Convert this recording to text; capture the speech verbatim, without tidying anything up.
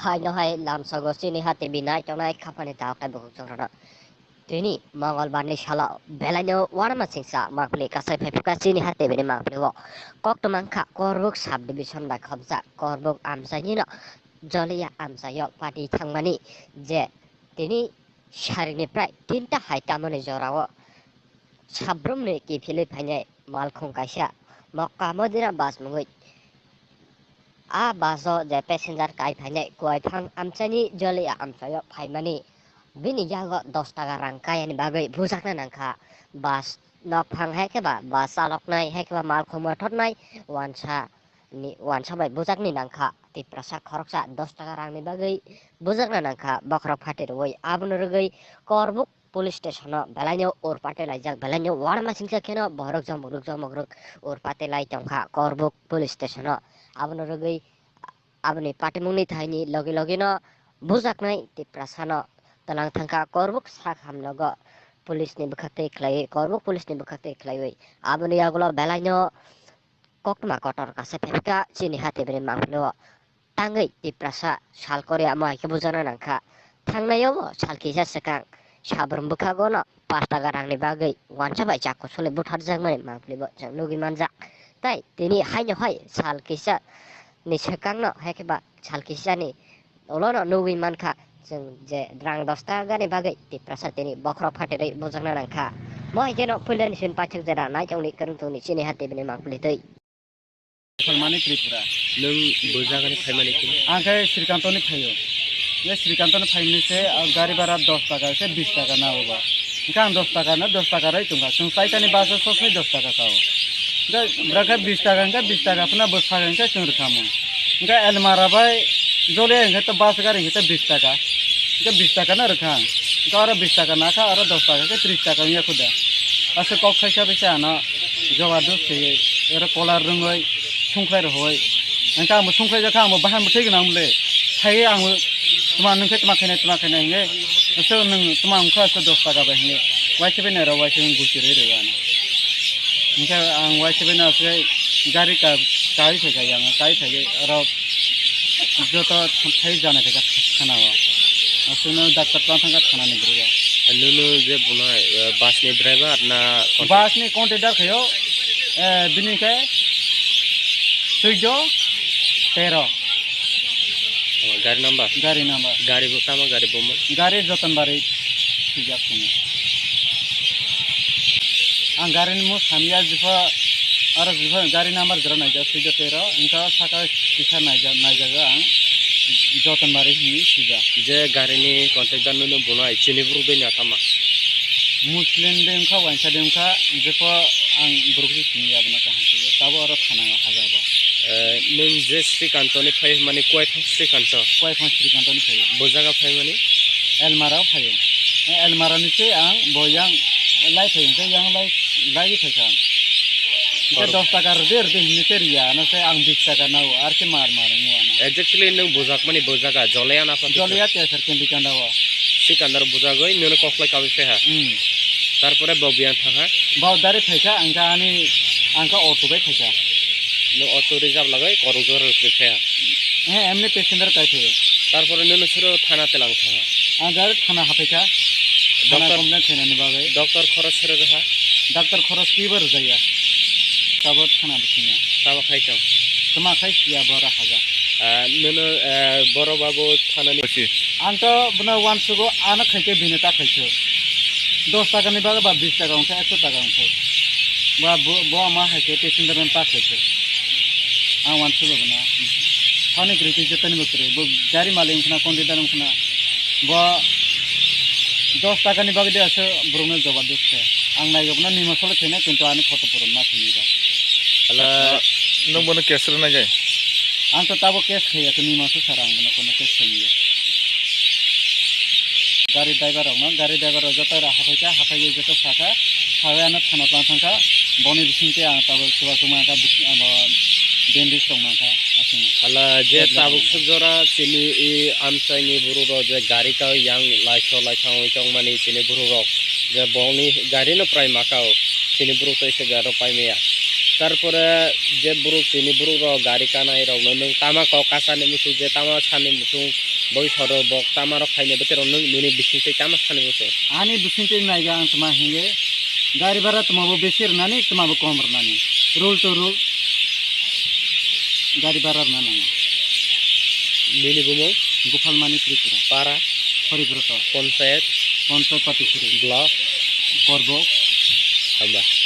Phaino hai lamsogo chini ha T V nai tongnai khapani tabuk tai bukhuk chongrano. Tini Mongolbar ni salo belaino uanama singsa mangpili kasai phaiphukha chini ha T V ni mangpili o. Koktwma wngkha Korbuk sub division bai khobjak Korbuk amchaini no Jolia amchaio party thangmani je tini sarikni prai tinta hai tamoni jorao sabrumni kiphilwi phainai malkhung kaisa Mokka Madina bus mungwi. A bus o je passenger kai phainai Kuaiphang amchaini Jolia amchaio phaimani bini yago dos taka rang kayani bagwi bujakna nangkha. Bus nokphang hai khe ba bus chaloknai hai khe ba malkhung mothornai uansa ni uansa bai bujakni nangkha. Tiprasa khoroksa dos taka rangni bagwi bujakna nangkha bokhorok phatwi rwui. Abono rwgwi Korbuk police station o belaino urpate laijak, belaino uanama singsa kheno borok jomok rwk jomok rwk urpate lai tongkha Korbuk police station o. Abono rwgwi aboni patimungni thaini logi logi no bujaknai Tiprasa no twlang thangkha Korbuk sak hamnogo police ni bwkhaktwi khlaiwi, Korbuk police ni bwkhaktwi khlaiwi. Aboni yagulo belaino koktwma kotor kasa phepkha chini ha T V ni mangpili o. Tangwi Tiprasa sal kori amo hai khe bujakna nangkha. Thangnaio bo sal kisa swkang sabrum bwkhago no pash taka rangni bagwi uansa bai chakku sole butharjakmani mangpili bo chwng nugwi manjak. Tai tini haino hai sal kisa ni swkang no hai khe ba sal kisa ni ulo no nugwi mankha chwng je rang dos taka ni bagwi Tiprasa tini bokhorok phatirwi bujakna nangkha. Mo hai khe no puila ni sin paithak jera nai tongni kwrwng tongni chini ha T V ni mangpili twi. Phalmani Tripura. Nwng bo jagani phaimani khe? Ang khe Srikantoni phaio. Ye Srikantoni phaimani se, ah, gari bhara dos taka se bis taka na oba. Hingke ang dos taka no dos taka roi tongkha. Chwng chaitani bus o sosai dos taka kao. Hingke bwrake bis taka hingke bis taka phano bwsaka hingke chwng rwkhamu. Hingke Elmara bai Jolia hingke to bus gari hingke to bis taka. Hingke bis taka no rwkha ang. Hingke oro bis taka nakha, oro dos taka khe tris taka wngya khuda. Aswk kok khaisa bai se ano joba dos khe oro kolar rwngwi sungkhlai rwhoi. Hingke ang bo sungkhlai jakha, ang bo bahan bo thwi gwnang bwle. Phaiwi ang bo tma nwng khe tma khainai, tma khainai hingke. Aswk nwng tma wngkha aswk dos taka bai hingke. Waisa bai nai rw, waisa bai gusi rwi rw ano. Hingke ang waisa bai no aswk gari ka, kai phaikha yang, kai phaikhe oro joto thai jana phaikha thana o. Aswk no doctor tang thangkha thana ni bwrwi o. Nunu je bunai, eh, bus ni driver na conductor? Bus ni conductor khayo, eh, bini khe suijo tero. Oh, gari number? Gari number. Gari bo tamo gari bo mo? Gari Jotonbari swijak tongo. Ang gari ni mung samya jepho, aro jepho gari number jora naijak suijo tero, hingke saka kisa naija-, naijago ang Jotonbari hinwi swijak. Je gari ni conductor nunu bunai chini borok doi ni atama? Muslim de wngkha, waisa de wngkha, jepho ang borok se siniya bono kaham khe, tabo oro thana o haja bo. Eh, nwng je Srikanto ni phai mani Kuaiphang Srikanto? Kuaiphang Srikanto ni phaio. Bo jaga phai mani? Elmara o phaio. Eh, Elmara ni se ang bo yang lai phaio, hingke yang lai, lai phaikha ang. Hingke dos taka rwdi, rwdi hinwi se riya, ano se ang bis taka nao, ar se mar mar wngwi ano. Exactly nwng bujak mani bo jaga, Jolia na pha? Jolia te sir kendi kanda o. Sikandar bujagwi nwngno koklai kabwi phaiha. Hmm. Tarpore bo biyang thangha? Bo dari phaikha, ang kha ani, ang kha auto bai phaikha. Nwng auto reserve lagwi korokjora rwpri phaiha? Eh, emni passenger kai phaio. Tarpore nwngno suro thana telang thangha? Ang direct thana haphaikha. Thana doctor complaint khainani bagwi. Doctor khorok sero rwha? Doctor khorok kibo rwjaya. Tabo thana bisingo. Tabo khai tong? Tama khai siya bora haja. Ah, nwngno, eh, boro babo thanani. Ang to bono uansugo, ano khaikhe bini ta khaikhe. Dos taka ni bagwi ba bis taka wngkha, ekso taka wngkha. Ba bo, bo ama haikhe passenger ni ta khaikhe. Ang uansugo bono. Thani kwrwi twi jotoni bo kwrwi. Bo gari malik wngkhana, conductor wngkhana. Bo dos taka ni bagwi de aswk borokno joba dos khe. Ang naigo bono nima solo khaina, kintu ani khoto puron ma thini ba. Ala, nwng bono case rwna jai? Ang to tabo case khaiya, to nima so sara ang bono kono case khaiya. Gari driver rok no, gari driver rok joto ra haphai kha, haphai joto saka, hawi ano thana tlang thang kha, boni bising te ang tabo chuba chuma kha, abo bandage rok man kha, aswk no. Hala je tabuk suk jora chini i amchai ni buru rok je gari ka yang laitho laithang oi tong mani chini buru rok je bongni gari no prai maka o chini buru tei se gari pai maya. Tarpore je borok tini borok rok gari kanai rok no nwng tama kok kasani muchung je tama sani muchung boi soro bok tama rok khaina bwtwi rok nwng nini bising twi tama sani muchung. Ani bising twi naiga ang tama hinge gari bara tama bo besi rwnani tama bo kom rwnani. Rule to rule gari bara rwna nango. Nini bumung? Gopal Mani Tripura. Para? Horibrata. Panchayat? Panchayat Patisuri. Block? Korbok. Hamba.